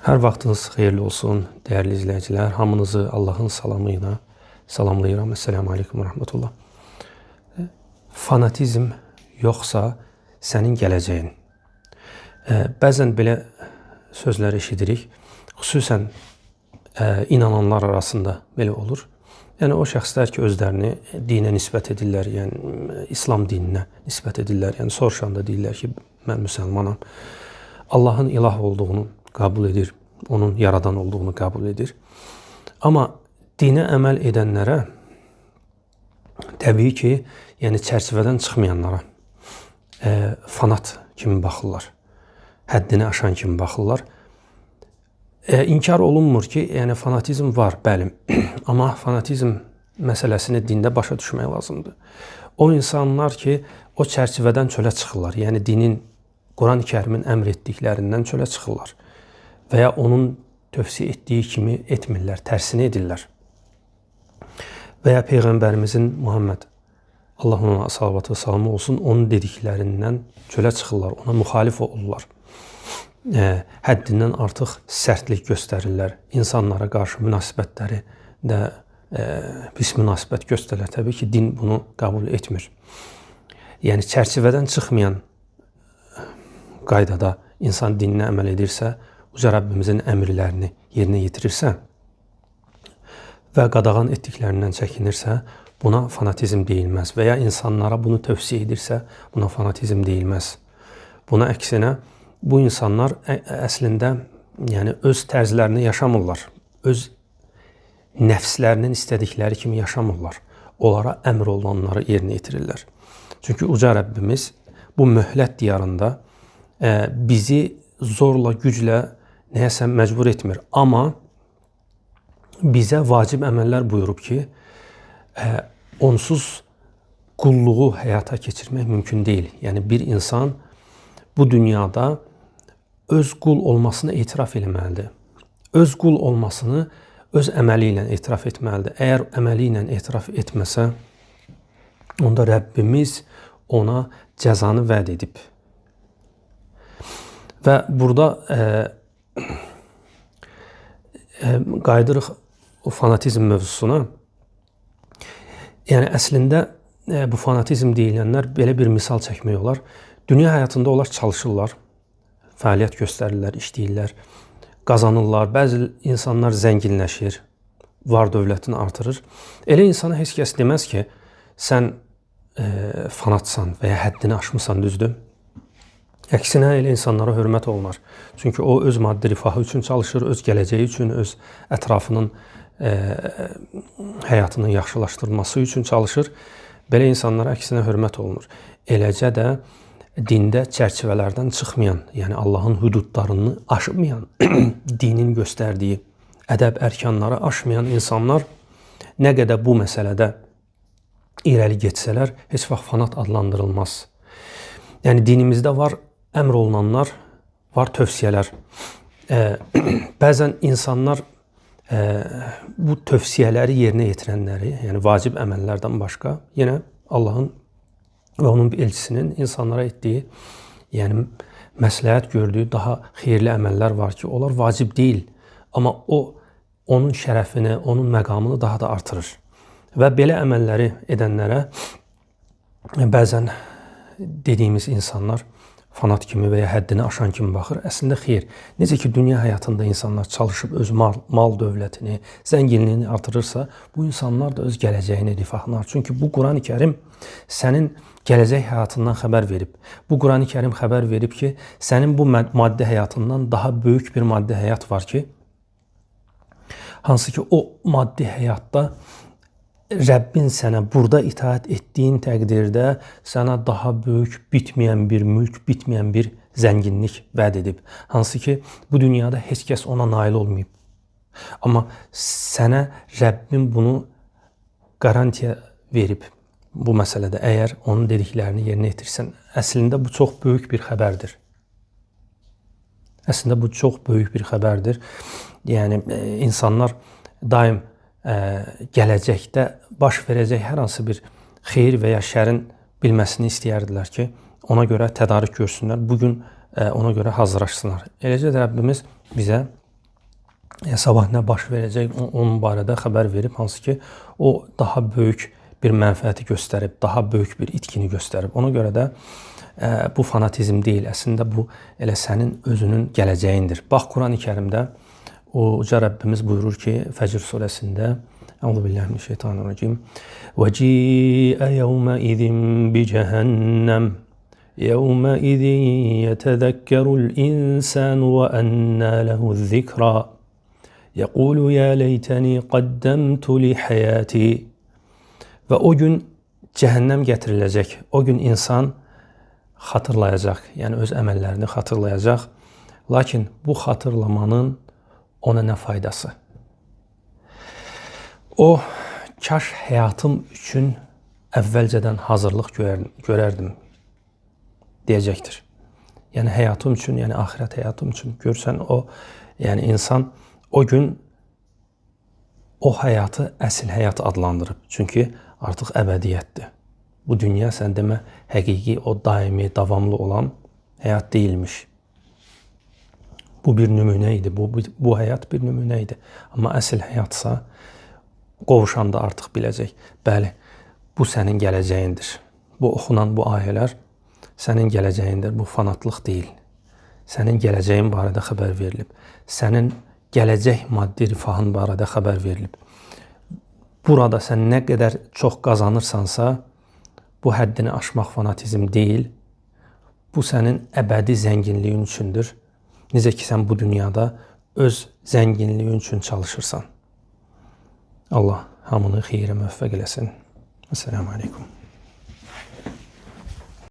Hər vaxtınız xeyirli olsun, dəyərli izləyicilər. Hamınızı Allahın salamı ilə salamlayıram. Esselamu aleyküm və rəhmətullah. Fanatizm yoxsa sənin gələcəyin. Bəzən belə sözlər eşidirik. Xüsusən inananlar arasında belə olur. Yəni o şəxslər ki, özlərini dinə nisbət edirlər, yəni İslam dininə nisbət edirlər. Yəni soruşanda deyirlər ki, mən müsəlmanam. Allahın ilah olduğunu qəbul edir, onun yaradan olduğunu qəbul edir. Amma dinə əməl edənlərə təbii ki, yəni çərçivədən çıxmayanlara fanat kimi baxırlar. Həddini aşan kimi baxırlar. İnkar olunmur ki, yəni fanatizm var, bəli. Amma fanatizm məsələsini dində başa düşmək lazımdır. O insanlar ki, o çərçivədən çölə çıxırlar. Yəni dinin, Quran-ı Kərimin əmr etdiklərindən çölə çıxırlar. Və ya onun tövsiyə etdiyi kimi etmirlər, tərsini edirlər. Və ya Peyğəmbərimizin Muhammed, Allah ona salavatı və salamı olsun, onun dediklərindən çölə çıxırlar, ona müxalif olurlar. Həddindən artıq sərtlik göstərirlər. İnsanlara qarşı münasibətləri də pis münasibət göstərirlər. Təbii ki, din bunu qəbul etmir. Yəni çərçivədən çıxmayan qaydada insan dininə əməl edirsə, Uca Rəbbimizin əmrlərini yerinə yetirirsə və qadağan etdiklərindən çəkinirsə, buna fanatizm deyilməz. Və ya insanlara bunu tövsiyə edirsə, buna fanatizm deyilməz. Buna əksinə, bu insanlar əslində yəni öz tərzlərini yaşamırlar. Öz nəfslərinin istədikləri kimi yaşamırlar. Onlara əmr olunanları yerinə yetirirlər. Çünki Uca Rəbbimiz bu möhlət diyarında bizi zorla, güclə nəyəsə məcbur etmir. Amma bizə vacib əməllər buyurub ki, onsuz qulluğu həyata keçirmək mümkün deyil. Yəni bir insan bu dünyada öz qul olmasını etiraf eləməlidir. Öz qul olmasını öz əməli ilə etiraf etməlidir. Əgər əməli ilə etiraf etməsə, onda Rəbbimiz ona cəzanı vəd edib. Və burada qayıdırıq o fanatizm mövzusuna. Yəni əslində bu fanatizm deyilənlər belə bir misal çəkmək olar. Dünya həyatında onlar çalışırlar, fəaliyyət göstərirlər, işləyirlər, qazanırlar. Bəzi insanlar zənginləşir, var dövlətini artırır. Elə insana heç kəs deməz ki, sən fanatsan və ya həddini aşmısan, düzdür? Əksinə, elə insanlara hörmət olunar. Çünki o öz maddi rifahı üçün çalışır, öz gələcəyi üçün, öz ətrafının həyatının yaxşılaşdırılması üçün çalışır. Belə insanlara əksinə hörmət olunur. Eləcə də dində çərçivələrdən çıxmayan, yəni Allahın hüdudlarını aşmayan, dinin göstərdiyi ədəb ərkanları aşmayan insanlar nə qədər bu məsələdə irəli getsələr, heç vaxt fanat adlandırılmaz. Yəni dinimizdə var əmr olunanlar, var tövsiyələr. Bəzən insanlar bu tövsiyələri yerinə yetirənləri, yəni vacib əməllərdən başqa, yenə Allahın və onun elçisinin insanlara etdiyi, yəni məsləhət gördüyü daha xeyirli əməllər var ki, onlar vacib deyil, amma o onun şərəfini, onun məqamını daha da artırır. Və belə əməlləri edənlərə bəzən dediyimiz insanlar fanat kimi və ya həddini aşan kimi baxır. Əslində xeyr. Necə ki, dünya həyatında insanlar çalışıb öz mal dövlətini, zənginliyini artırırsa, bu insanlar da öz gələcəyini, rifahını artırır. Çünki bu Quran-ı Kərim sənin gələcək həyatından xəbər verib. Bu Quran-ı Kərim xəbər verib ki, sənin bu maddi həyatından daha böyük bir maddi həyat var ki, hansı ki o maddi həyatda Rəbbin sənə burada itaat etdiyin təqdirdə sənə daha böyük, bitməyən bir mülk, bitməyən bir zənginlik vəd edib. Hansı ki, bu dünyada heç kəs ona nail olmayıb. Amma sənə Rəbbin bunu qarantiya verib bu məsələdə. Əgər onun dediklərini yerinə yetirsən, əslində bu çox böyük bir xəbərdir. Əslində bu çox böyük bir xəbərdir. Yəni insanlar daim gələcəkdə baş verəcək hər hansı bir xeyir və ya şərin bilməsini istəyərdilər ki, ona görə tədarük görsünlər, bugün ona görə hazırlaşsınlar. Eləcə də Rəbbimiz bizə Sabah nə baş verəcək, onun barədə xəbər verib, hansı ki, o daha böyük bir mənfəəti göstərib, daha böyük bir itkini göstərib. Ona görə də bu fanatizm deyil, əslində bu elə sənin özünün gələcəyindir. Bax, Quran-ı Kərimdə o Uca Rəbbimiz buyurur ki, Fəcr surəsində, Əuzubillahi mineşşeytanirracim. Və ci'ə yevmə-izin bi cəhənnəm. Yevmə-izin yetəzəkkərul insanu və ennə lehu'z-zikra. Yəqulu ya leytəni qaddamtu li hayati. Və o gün cəhənnəm gətiriləcək. O gün insan xatırlayacaq, yəni öz əməllərini xatırlayacaq. Lakin bu xatırlamanın ona nə faydası? O, kaş həyatım üçün əvvəlcədən hazırlıq görərdim deyəcəkdir. Yəni həyatım üçün, yəni axirət həyatım üçün. Görsən o, yəni insan o gün o həyatı əsl həyat adlandırıb. Çünki artıq əbədiyyətdir. Bu dünya sən demə həqiqi, o daimi, davamlı olan həyat deyilmiş. Bu bir nümunə idi. Bu həyat bir nümunə idi. Amma əsl həyatsa qovuşanda artıq biləcək. Bəli, bu sənin gələcəyindir. Bu oxunan bu ayələr sənin gələcəyindir. Bu fanatlıq deyil. Sənin gələcəyin barədə xəbər verilib. Sənin gələcək maddi rifahın barədə xəbər verilib. Burada sən nə qədər çox qazanırsansa, bu həddini aşmaq fanatizm deyil. Bu sənin əbədi zənginliyin üçündür. Necə ki, sən bu dünyada öz zənginliyin üçün çalışırsan. Allah hamını xeyrə müvəffəq eləsin. Esselamu Aleyküm.